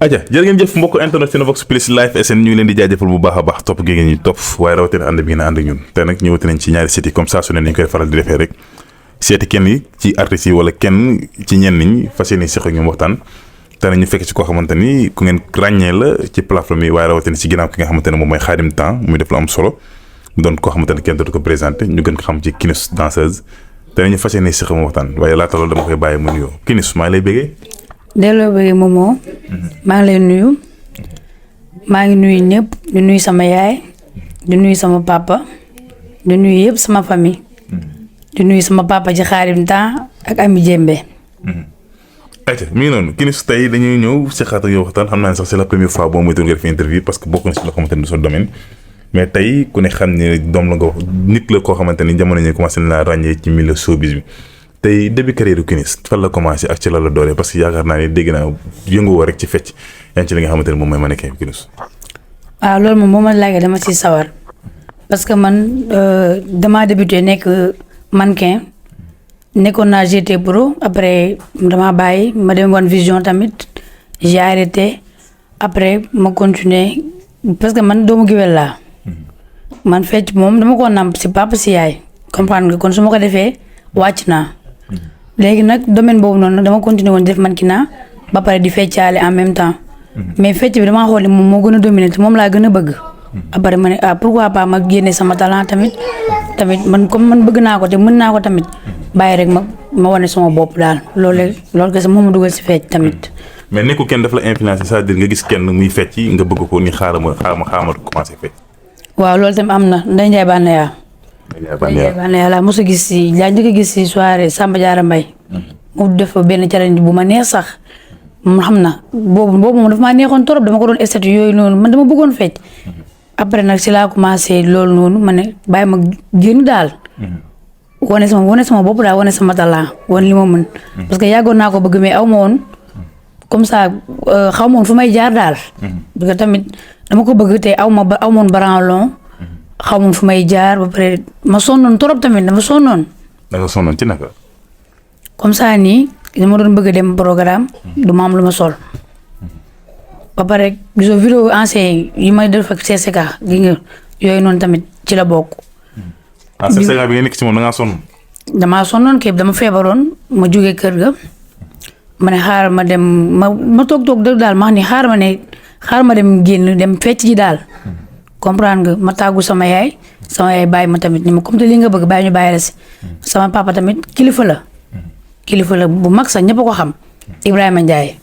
aja jërë ngeen jëf mbokk internet Cinevox Plus Live SN ñu ngi leen di jaajëfal bu baax a baax topp gi ngeen ñu topp waaye rawatina ànd bi ngeen ànd ak ñun te nag ñëwati nañ ci ñaari sites yi comme ça su ne ni ñu koy faral di defee rek seeti kenn yi ci artistes yi wala kenn ci ñenn ñi fas yéene seq ak ñoom waxtaan te ñu fekk ci koo xamante ni ku ngeen ràññee la ci plateforme yi waaye rawatina ci ginnaaw ki nga xamante ne moom mooy Khadim Temps muy def lu am solo doon koo xamante ne kenn dootu ko présenté ñu gën ko xam ci Quinous danseuse te ñu fas yéene seq moom waxtaan waaye laata loolu dama koy bàyyi mu nuyoo Quinous maa ngi lay béggee. delloo bëgg Momo maa ngi lay nuyu maa ngi nuyu ñëpp di nuyu sama yaay di nuyu sama papa di nuyu yëpp sama famille di nuyu sama papa ci Khadim Temps ak Ami Jembe. ayca mi ngi noonu Quinous tey dañuy ñëw si xaat ak yow waxtaan xam naa ne sax c'est la première fois boo moytuwul nga def interview parce que bokk na si loo xamante ni du sa domaine mais tey ku ne xam ne doom la nga wax nit la koo xamante ni jamono ñi commencé na la ràññee ci milieu showbiz bi. tey début carrière Quinous fan la commencé ak ci la dooree parce que yaakaar naa ne dégg naa yënguwoo rek ci fecc yaa ngi ci li nga xamante ne moom mooy mannequin Quinous. waaw loolu moom moo ma laajee dama ci sawar parce que man damaa débuté nekk mannequin nekkoon naa GT Pro après dama bàyyi ma dem One Vision tamit j'ai arrêté après ma continuer parce que man doomu géwél laa man fecc moom dama ko nàmp si papa si yaay comprendre nga kon su ma ko defee wàcc naa. léegi nag domaine boobu noonu dama continuer woon def mannequinat ba pare di feccaale en même temps mais fecc bi damaa xool moom moo gën a dominé te moom laa gën a bëgg. après ma ne pourquoi pas ma génne sama talent tamit man comme man bëgg naa ko te mën naa ko tamit bàyyi rek ma wane sama bopp daal loolu kese moo ma dugal si fecc tamit. mais nekkul kenn daf la influencé c'est-à-dire nga gis kenn muy fecc nga bëgg ko ni xaaral ma commencé fecc. waaw loolu tamit am na Ndeye Ndiaye Banaya. Yàlla mos a gis si laa njëkk a gis si soirée Samba Diarra Mbaye mu def benn challenge bu ma neex sax moom xam na boobu moom dafa maa neexoon trop dama ko doon esthétique yooyu noonu man dama bëggoon fecc après nag si laa commencé loolu noonu ma ne bàyyi ma génn daal wane sama bopp daal wane sama talent wane li ma mën parce que yàggoon naa ko bëgg mais aw ma woon comme ça xaw ma woon fu may jaar daal parce que tamit dama ko bëgg te aw ma woon branlon xaw ma fu may jaar ba pare ma sonnoon trop tamit dama sonnoon. da nga sonnoon ci naka. comme ça nii dama doon bëgg a dem programme du ma am lu ma sol ba pare gisoo vidéo ancien yi may def ak CCK gi nga yooyu noonu tamit ci la bokk. CCK bi nga nekk ci moom da ngaa sonn. damaa sonnoon kii dama feebaroon ma jógee kër ga ma ne xaaral ma dem ma toog dëgg daal ma xam ne xaaral ma dem génn dem fecc ji daal. comprendre nga ma tàggu sama yaay bàyyi ma tamit ni ma comme te li nga bëgg bàyyi ñu bàyyi la si sama papa tamit kilifa la bu mag sax ñëpp a ko xam Ibrahima Ndiaye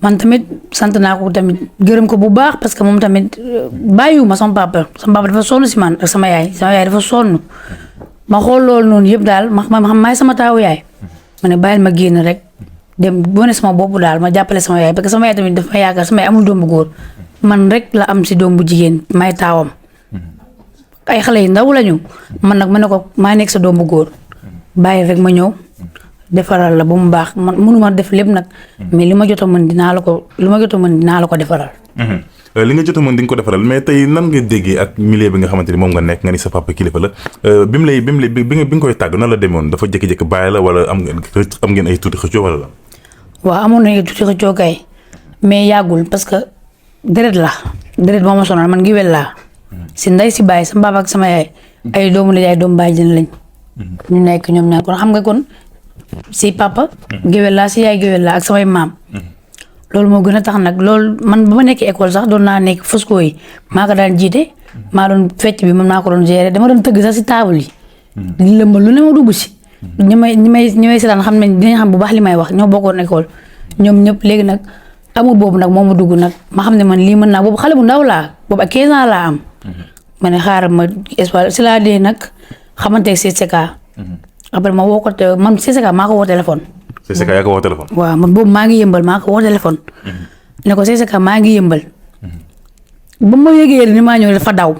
man tamit sant naa ko tamit gërëm ko bu baax parce que moom tamit bàyyiwuma sama papa dafa sonn si man ak sama yaay dafa sonn ma xool loolu noonu yëpp daal ma xam maay sama taawu yaay ma ne bàyyil ma génn rek dem wane sama bopp daal ma jàppale sama yaay parce que sama yaay tamit dafa yaakaar sama yaay amul doom bu góor man rek la am si doom bu jigéen may taawam ay xale yu ndaw lañu man nag ma ne ko maa nekk sa doom bu góor bàyyi rek ma ñëw defaral la bu mu baax man mënuma def lépp nag mais li ma jot a mën dinaa la ko defaral. li nga jot a mën di nga ko defaral mais tey nan nga déggee ak milieu bi nga xamante ni moom nga nekk nga ni sa papa kilifa la bi nga koy tàgg nan la demoon dafa jékki-jékki bàyyi la wala am ngeen ay tuuti xëccoo wala la. waaw amoon nañu tuuti xëccoo kay mais yàggul parce que deret moo ma sonal man géwél laa si ndey si baay sama papa ak sama yaay ay doomu la yaay doomu baay jën lañ ñu nekk ñoom ñaar kon xam nga kon si papa géwél laa si yaay géwél laa ak samay maam loolu moo gën a tax nag loolu man ba ma nekk école sax doon naa nekk fosco yi maa ko daan jiite maa doon fecc bi man maa ko doon gérer dama doon tëgg sax si table yi di lëmbal lu ne ma dugg si ñi may seetaan xam nañ dinañ xam bu baax li may wax ñoo bokkoon école ñoom ñëpp léegi nag amul boobu nag moo ma dugg nag ma xam ne man lii mën naa boobu xale bu ndaw laa boobu ak 15 ans laa am ma ne xaaral ma espoir si laa dee nag xamanteeg CCK après ma woo ko man CCK maa ko woo téléphone. CCK yaa ko woo téléphone. waaw man boobu maa ngi yëmbal maa ko woo téléphone. ne ko CCK maa ngi yëmbal. ba ma yëgee ni maa ñëw dafa daw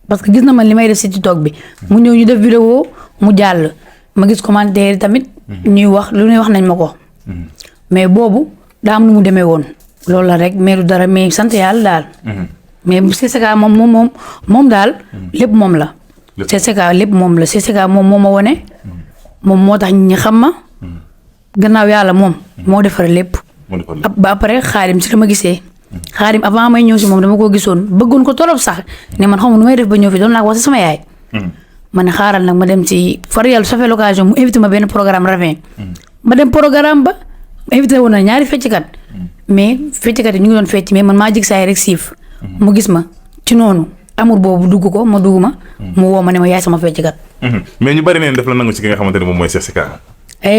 parce que gis na man li may def si TikTok bi. mu ñëw ñu def vidéo mu jàll ma gis commentaire tamit. ñuy wax lu ñuy wax nañ ma ko. mais boobu daa am nu mu demee woon loolu la rek mais du dara mais sant yàlla daal. mais bu CCK moom daal. lépp moom la. CCK lépp moom la CCK moom moo ma wone moom moo tax ñi xam ma. gannaaw yàlla moom. moo defar lépp. ba après Xaadim si la ma gisee. Xaadim avant may ñëw si moom dama koo gisoon bëggoon ko torop sax ne man xaw ma nu may def ba ñëw fi doon naa ko wax si sama yaay. ma ne xaaral nag ma dem ci far yàlla ça fait l'occasion mu invité ma benn programme Ravin. ma dem programme ba invité woon na ñaari fecckat. mais fecckat yi ñu ngi doon fecc mais man maa jig saa yi rek siif. mu gis ma ci noonu amour boobu dugg ko ma dugg ma. mu woo ma ne ma yaay sama fecckat. mais ñu bari neen def la nangu ci ki nga xamante ne moom mooy CCK.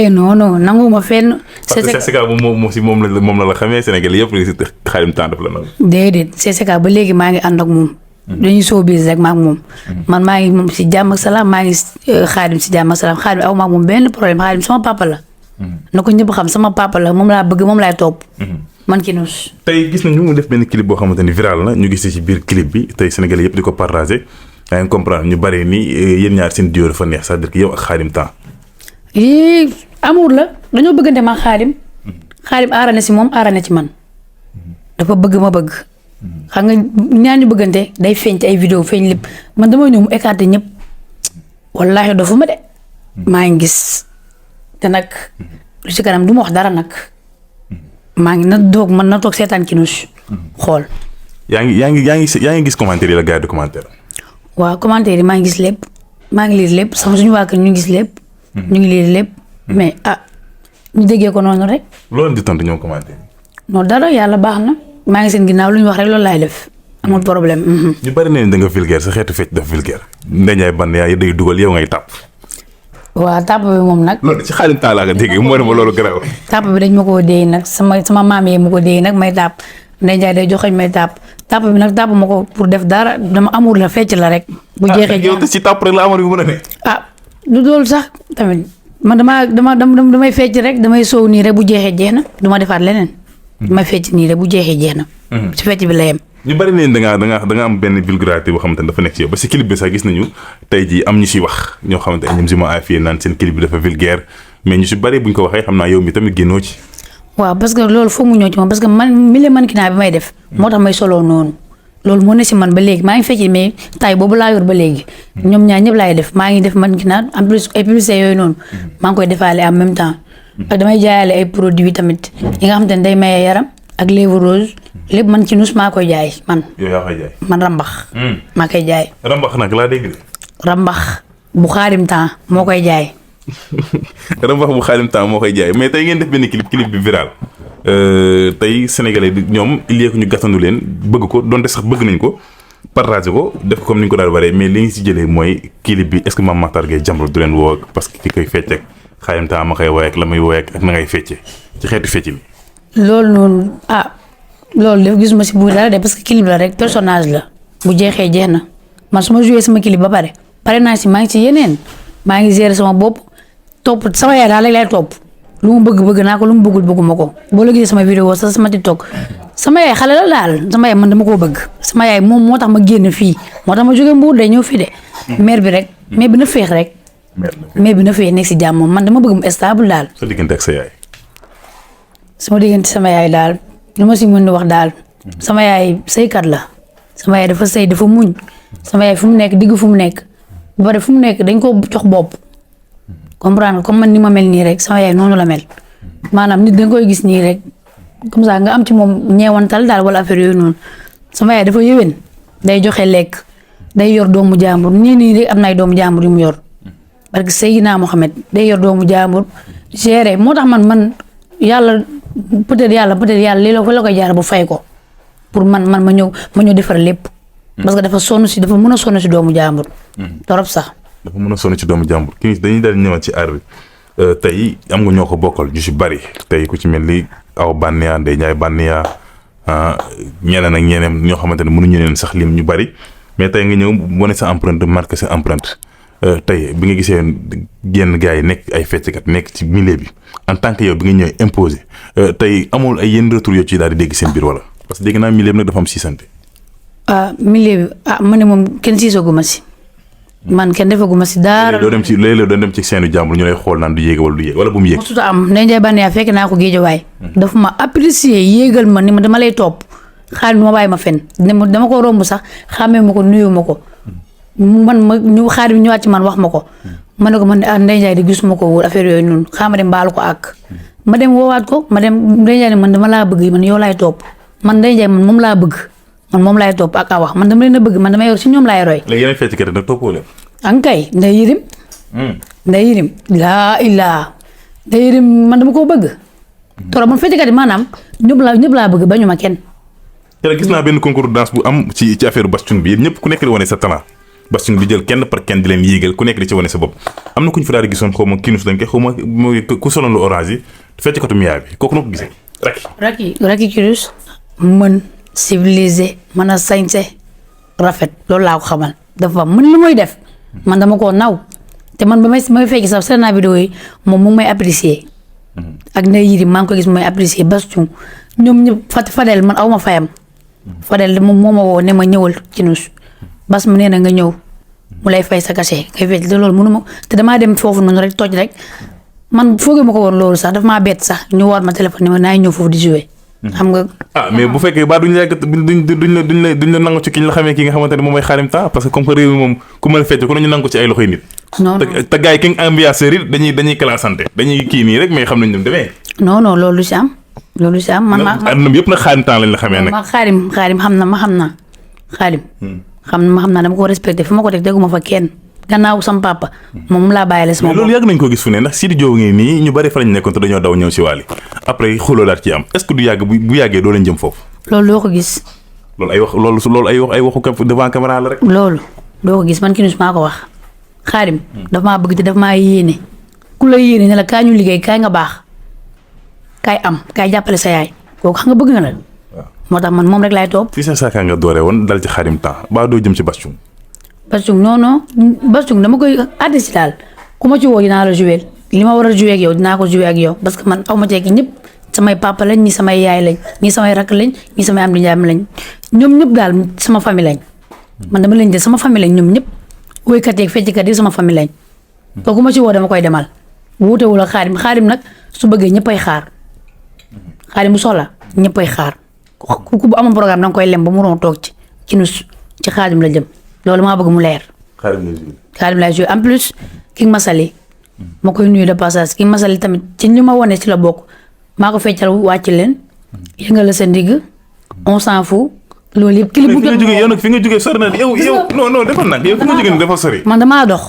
non nangu ma fenn. parce que CCK moom la xamee Sénégal yëpp Xaadim Temps def la nangu. déedéet CCK ba léegi maa ngi ànd ak moom. dañuy showbiz rek maa ngi moom. man maa ngi moom si jàmm ak salaam maa ngi Xaadim si jàmm ak salaam Xaadim aw maa moom benn problème Xaadim sama papa la. na ko ñëpp xam sama papa la moom laa bëgg moom laay topp. man ki nuus. tey gis nañu mu def benn clip boo xamante ni viral na ñu gis ci biir clip bi tey Sénégalais yëpp di ko partagé yaa ngi comprendre ñu bari ni yéen ñaar seen duo dafa neex c'est-à-dire que yow ak Xaadim Temps. amour la dañoo bëggante ma Xaadim. Xaadim aarane si moom aarane ci man. dafa bëgg ma bëgg. xam nga ñaar ñu bëggante day feeñ ci ay vidéo feeñ lépp man damay ñëw mu écarté ñëpp wallaahi dofu ma de. maa ngi gis te nag lu ci kanam du ma wax dara nag. maa ngi na toog seetaan ki nuus xool. yaa ngi gis commentaire yi la gars yi di commentaire. waaw commentaire yi maa ngi gis lépp maa ngi lire lépp sama suñu waa kër ñu ngi gis lépp. ñu ngi lire lépp. mais ñu déggee ko noonu rek. loolu di tontu ñoom commentaire yi. non dara yàlla baax na maa ngi seen ginnaaw lu ñu wax rek loolu laay def amul problème. ñu bari nañ da nga vulgaire sa xeetu fecc dafa vulgaire. Ndeye ban yaa day dugal yow ngay tàpp. waaw tàpp bi moom nag. loolu ci Xaadim Temps laa ko déggee moo ne ma loolu garaaw. tàpp bi dañ ma koo déey nag sama maam yee ma ko déey nag may tàpp Ndeye Ndiaye day joxañ may tàpp bi nag tàpp ma ko pour def dara dama amour la fecc la rek. bu jeexee yow te ci tàpp rek la amour bi mën a ne. du loolu sax tamit man damay fecc rek damay soow nii rek bu jeexee jeex na du ma defaat leneen. damay fecc nii rek bu jeexee jeex na. ci fecc bi la yem. ñu bari neen da nga am benn vulgarité boo xamante ne dafa nekk ci yow ba si clip bi sax gis nañu tey jii am ñu si wax ñoo xamante ne ñoom si ma affiché naan seen clip bi dafa vulgaire mais ñu si bari buñ ko waxee xam naa yow mi tamit génnoo ci. waaw parce que loolu foog mu ñëw ci moom parce que man mannequinat bi may def. moo tax may soloo noonu. loolu moo ne si man ba léegi maa ngi fecc mais taay boobu laa yor ba léegi. ñoom ñaar ñëpp laay def maa ngi def mannequinat en plus ay publicité yooyu noonu. maa ngi koy defaale en même temps. ak damay jaayaale ay produits tamit. yi nga xamante ne day maye yaram ak lèvre rose lépp man ci nuus maa koy jaay man. yow yaa koy jaay. man rambax. maa koy jaay. rambax nag laa dégg de. rambax bu Xaadim Temps moo koy jaay. rambax bu Xaadim Temps moo koy jaay mais tey ngeen def benn clip bi viral tey sénégalais bi ñoom il y a que ñu gàttandu leen bëgg ko donte sax bëgg nañ ko partagé ko def ko comme ni ñu ko daal waree mais li ñu si jëlee mooy clip bi est-ce que Mame Makhtar Gueye Jamra du leen woo parce que ki koy fecc ak Xaadim Temps ma koy woy ak la muy woy ak na ngay fecce ci xeetu fecc bi. loolu noonu loolu def gisuma si bu dara de parce que clip la rek personnage la bu jeexee jeex na man su ma joué sama clip ba pare naa si maa ngi ci yeneen maa ngi gérer sama bopp topp sama yaay daal lay topp lu mu bëgg naa ko lu mu bëggul bëgguma ko boo la gisee sama vidéo sax sama TikTok sama yaay xale la daal sama yaay man dama koo bëgg sama yaay moom moo tax ma génn fii moo tax ma jógee Mbuur day ñëw fii de maire bi rek maire bi na féex rek maire bi na féex nekk si jàmm man dama bëgg mu stable daal. sa diggante ak sa yaay. sama diggante sama yaay daal lu ma si mën di wax daal sama yaay sëykat la sama yaay dafa sëy dafa muñ sama yaay fu mu nekk digg fu mu nekk ba pare fu mu nekk dañ ko jox bopp comprendre comme man ni ma mel nii rek sama yaay noonu la mel maanaam nit dañ koy gis nii rek comme ça nga am ci moom ñeewantal daal wala affaire yooyu noonu sama yaay dafa yëwén day joxe lekk day yor doomu jàmbur nii rek am na ay doomu jàmbur yu mu yor parce que Seydina Mohamed day yor doomu jàmbur géré moo tax man yàlla peut-être yàlla lii la koy jaar bu fay ko pour man ma ñëw defar lépp. parce que dafa mën a sonn si doomu jàmbur. torop sax. dafa mën a sonn ci doomu jàmbur kii dañuy daal ñëwaat ci aar bi tey am nga ñoo ko bokkal ñu si bari tey ku ci mel ni aw Banniya Ndeye Ndiaye Banniya ñeneen ak ñeneen ñoo xamante ne mënuñu leen sax lim ñu bari mais tey nga ñëw wane sa empreinte marqué sa empreinte tey bi nga gisee genn gars yi nekk ay fecckat nekk ci milieu bi en tant que yow bi nga ñëwee imposé tey amul ay yenn retour yoo ci daal di dégg seen biir wala parce que dégg naa milieu bi nag dafa am siisante. milieu bi ma ne moom kenn siisaguma si man kenn defaguma si dara. doo dem ci léeg-léeg doo dem ci seenu jàmbur ñu lay xool naan du yéeg wala du yéeg wala bu mu yéeg. mosut a am Ndeye Ndiaye Banaya fekk naa ko géejawaay. dafa ma apprécier yéegal ma ni ma dama lay topp Xaadim ma bàyyi ma fen dama ko romb sax xàmmee ma ko nuyu ma ko man ma ñu Xaadim ñëwaat ci man wax ma ko ma ne ko man Ndeye Ndiaye di gisuma ko wóor affaire yooyu noonu xaama dem baalu ko ak ma dem woowaat ko ma dem Ndeye Ndiaye man dama laa bëgg man yow laay topp man Ndeye Ndiaye man moom laa bëgg man moom laay topp ak a wax man dama leen a bëgg man dama yor si ñoom laay roy. léegi yeneen fecc kat nag toppoo leen. ankay Ndeye Yirim. Ndeye Yirim laa illaa Ndeye Yirim man dama koo bëgg. trop man fecckat yi maanaam ñëpp laa bëgg bañu ma kenn. te gis naa benn concours de danse bu am ci affaire bastung bi yéen ñëpp ku nekk di wane sa talent bastung bi jël kenn par kenn di leen yéegal ku nekk di ci wane sa bopp am na ku ñu fa daal di gisoon xaw ma kinus dañ koy xaw ma ku soloon lu orange yi feccekatu miyaa bi kooku noo ko gisee Racky Kirus mën civilisé mën a sañse rafet loolu laa ko xamal dafa mën li muy def man dama koo naw te man ba may fekki sax seen naa vidéo yi moom mu ngi may apprécier ak Ndeye Yirim maa ngi ko gis may apprécier bastung ñoom ñëpp Fadel man aw ma fayam Fadel moom moo ma woo ne ma ñëwal ci nus bas mu nee na nga ñëw mu lay fay sa cachet ngay fecc te loolu mënu ma te damaa dem foofu noonu rek toj rek man foogee ma ko woon loolu sax daf maa bett sax ñu war ma téléphone ni ma naay ñëw foofu di jouer xam nga. mais bu fekkee ba duñ la nangu ci ki ñu la xamee ki nga xamante ne moom mooy Xaadim Temps parce que comme que réew mi moom ku mën a fecc ku ne ñu nangu ko ci ay loxoy nit. non te gars yi ki nga ambianceur yi dañuy classante dañuy kii nii rek mais xam nañ ñu demee. non loolu si am. loolu si am man àdduna bi yëpp nag Xaadim Temps lañ la xamee nag. Xaadim xam na ma xam naa Xaadim. xam naa dama ko respecté fu ma ko teg teguma fa kenn gannaaw sama papa moom laa bàyyile sama bopp. loolu yàgg nañ ko gis fu ne ndax Sidi Diop ngi nii ñu bari fa lañ nekkoon te dañoo daw ñëw si Wally après xuloo daat ci am est-ce que du yàgg bu yàggee doo leen jëm foofu. loolu doo ko gis. loolu ay waxu devant caméra la rek. loolu doo ko gis man Kinous maa ko wax Xaadim dafa maa bëgg te dafa maa yéene ku la yéene ne la kaa ñu liggéey kaay nga baax kaay am kaay jàppale sa yaay kooku xam nga bëgg nga la. moo tax man moom rek laay topp. fii sa saaka nga dooree woon dal ci Xaadim Temps ba doo jëm ci bastung. bastung non bastung dama koy artiste daal ku ma ci woo dinaa la jouer li ma war a jouer ak yow dinaa ko jouer ak yow parce que man aw ma ceeki ñëpp samay papa lañ ñi samay yaay lañ ñi samay rakk lañ ñi samay am di njaam lañ ñoom ñëpp daal sama famille lañ man dama leen de sama famille lañ ñoom ñëpp woykat yeeg fecckat yi sama famille lañ to ku ma ci woo dama koy demal wuutewul ak Xaadim nag su bëggee ñëppay xaar Xaadim bu soxla ñëppay xaar ku bu amoon programme danga koy lem ba mu doon toog ci nus ci Xaadim la jëm loolu maa bëgg mu leer. Xaadim lay joué en plus King Masali ma koy nuyu de passage King Masali tamit ci li ma wane ci la bokk maa ko feccal wàcc leen yëngal la sa ndigg on s'en fout loolu yëpp. clip bu yow nag fi nga jógee sori na yow non defal nag yow fi nga jógee dafa sori. man damaa dox.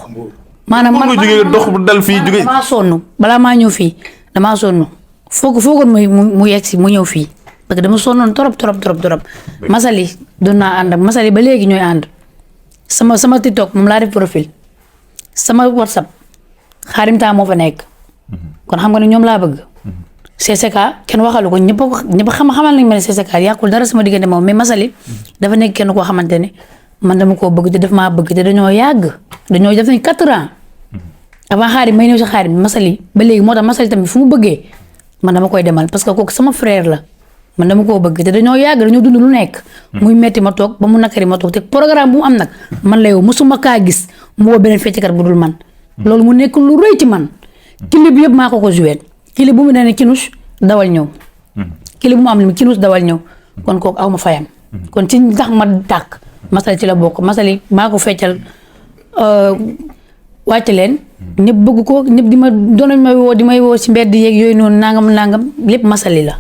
maanaam man nga jógee dox dal fii jógee. damaa sonn balaa maa ñëw fii damaa sonn foogoon mu yegg si mu ñëw fii parce que dama sonnoon trop. Masali doon naa ànd ak Masali ba léegi ñooy ànd. sama TikTok moom laa def profil sama WhatsApp Xaadim Temps moo fa nekk kon xam nga ne ñoom laa bëgg CCK kenn waxalu ko ñëpp xamal nañ ma ne CCK yàqul dara sama diggante moom mais Masali dafa nekk kenn koo xamante ne man dama koo bëgg te daf maa bëgg te dañoo yàgg dañoo def nañ 4 ans avant Xaadim may ñëw si Xaadim Masali ba léegi moo tax Masali tamit fu mu bëggee man dama koy demal parce que kooku sama frère la man dama koo bëgg te dañoo yàgg dañoo dund lu nekk. muy metti ma toog ba mu nakari ma toog te programme bu mu am nag man la yow mosuma kaa gis mu woo beneen fecckat bu dul man. loolu mu nekk lu rëy ci man. clip bi yëpp maa ko joué clip bu mu nee ne Kinous dawal ñëw. clip bu mu am Kinous dawal ñëw kon kooku aw ma fayam. kon ci ndax ma tàkk Masali ci la bokk Masali maa ko feccal wàcc leen. ñëpp bëgg ko ñëpp di may woo ci mbedd yeeg yooyu noonu nangam lépp Masali la.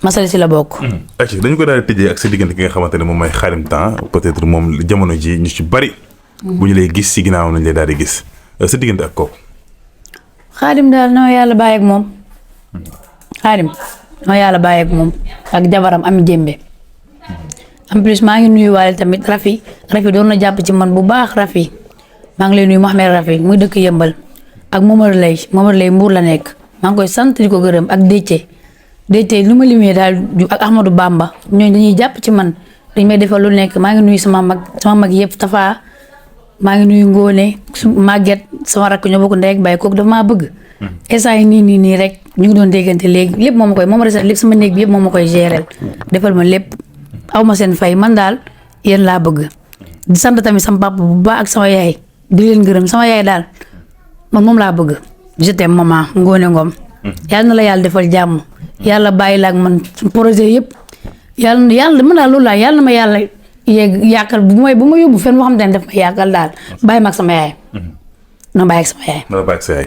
Masali si la bokk. dañu ko daal di tëjee ak sa diggante ki nga xamante ne moom mooy Xaadim Temps peut-être moom jamono ji ñu ci bari. bu ñu lay gis si ginnaaw nañ lay daal di gis sa diggante ak kooku. Xaadim daal noo yàlla bàyyi ak moom. Xaadim noo yàlla bàyyi ak moom ak jabaram Ami Jembe. en plus maa ngi nuyuwaale tamit Rafi doon na jàpp ci man bu baax Rafi maa ngi lay nuyu Mohamed Rafi muy dëkk Yëmbal ak Momar Lay Mbour la nekk maa ngi koy sant di ko gërëm ak Déthié lu ma limee daal ak Ahmadou Bamba ñooñu dañuy jàpp ci man dañ may defal lu nekk maa ngi nuyu sama mag yëpp Tafa maa ngi nuyu Ngone su Maguette sama rakk ñoo bokk ndey ak baay kooku dafa maa bëgg. instant yi nii rek ñu ngi doon déggante léegi lépp moom lépp sama néeg bi yëpp moom ma koy gérer defal ma lépp aw ma seen fay man daal yéen laa bëgg. di sant tamit sama papa bu baax ak sama yaay di leen gërëm sama yaay daal man moom laa bëgg je t'aime maman Ngoné Ngom yàlla na la yàlla defal jàmm yàlla bàyyi la ak man projet yëpp yàlla mën daal loolu laa yàlla na ma yàlla yàqal bu ma yóbbu fenn moo xam ne daf ma yàqal daal bàyyi ma ak sama yaay na bàyyi ak sama yaay. na bàyyi ak sa yaay.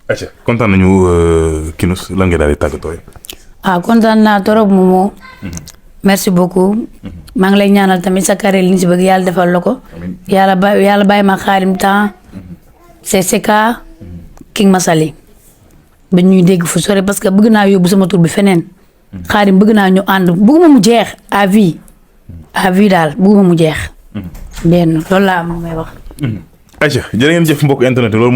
acca kontaan nañu Kinous lan nga daal di tàggatoo. kontaan naa trop Momo. merci beaucoup. maa ngi lay ñaanal tamit sa carrière li ñu si bëgg yàlla defal la ko. yàlla bàyyi ma Xaadim temps CCK King Masali ba ñuy dégg fu sore parce que bëgg naa yóbbu sama tur bi feneen. Xaadim bëgg naa ñu ànd bëgguma mu jeex à vie daal bëgguma mu jeex. benn loolu laa am may wax. aja jërë ngeen jëf mbokk internet loolu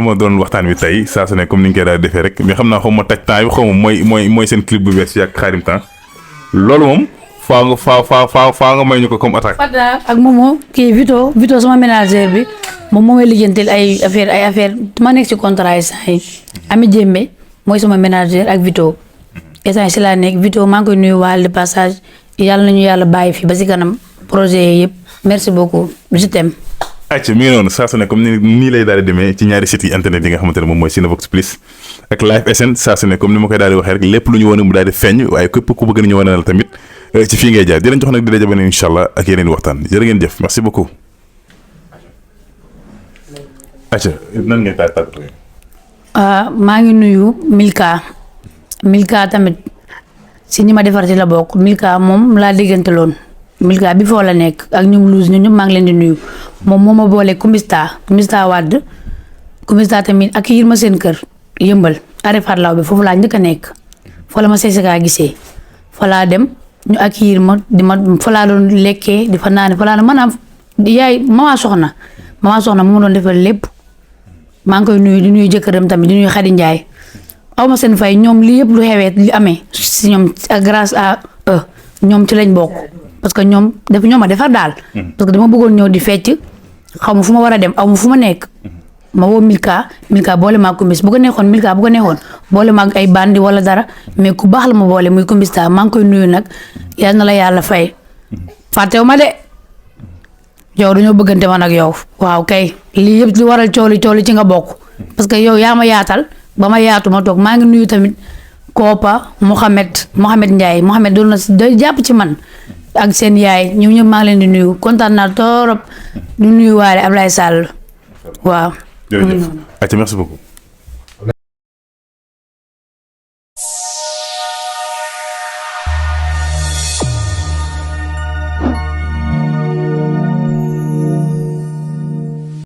moo doon waxtaan wi tey saa su ne comme ni ñu koy daal defee rek mais xam naa xaw ma taj temps yi xaw ma mooy seen clip bu bees yi ak Xaadim temps loolu moom faa nga may ñu ko comme attaque. Fada ak Momo kii Vito sama ménagère bi moom moo may lijjantil ay affaire ma nekk ci contrat yi saa yi Ami Jémbe mooy sama ménagère ak Vito instant si laa nekk Vito maa ngi koy nuyu waale de passage yàlla nañu yàlla bàyyi fii ba si kanam projet yi yëpp merci beaucoup je t'aime. acca mi ngi noonu saa su ne comme nii lay daal di demee ci ñaari sites yi internet yi nga xamante ne moom mooy Cinevox Plus ak Live SN saa su ne comme ni ma koy daal di waxee rek lépp lu ñu wane mu daal di feeñ waaye képp ku bëgg nañu wanal tamit ci fii ngay jaar di leen jox nag di daje ba ne incha allah ak yeneen waxtaan jërë ngeen jëf merci beaucoup. acca nan ngeen taal tàggatoo. maa ngi nuyu Milka tamit si ñi ma defar ci la bokk Milka moom laa déggante loon Milka bi foo la nekk ak ñoom luus ñun ñëpp maa ngi leen di nuyu moom moo ma boole Kumista Wade Kumista tamit ak yir ma seen kër yëmbal arrêt Fatlaw bi foofu laa njëkk a nekk fa la ma CCK gisee fa laa dem ñu ak yir ma fa laa doon lekkee di fa naane fa laa doon maanaam yaay mama soxna mu ma doon defal lépp maa ngi koy nuyu di nuyu jëkkëram tamit di nuyu Xadi Njaay aw ma seen fay ñoom lii yëpp lu xewee li amee si ñoom grâce à eux ñoom ci lañ bokk. parce que ñoom ma defar daal. parce que dama bëggoon ñëw di fecc xaw ma fu ma war a dem aw ma fu ma nekk. ma woo Milka boole maa Kumbis bu ko neexoon boole maa ay bandi wala dara mais ku baax la ma boole muy Kumbista maa ngi koy nuyu nag yal na la yàlla fay. fàttewu ma de yow dañoo bëggante man ak yow waaw kay lii yëpp li waral cooli ci nga bokk. parce que yow yaa ma yaatal ba ma yaatu ma toog maa ngi nuyu tamit Koopa Mohamed Ndiaye Mohamed doon na day jàpp ci man. ak seen yaay ñoom ñëpp maa ngi leen di nuyu kontaan naa torop du nuyu waale Ablaye Sall waaw. jërëjëf merci beaucoup.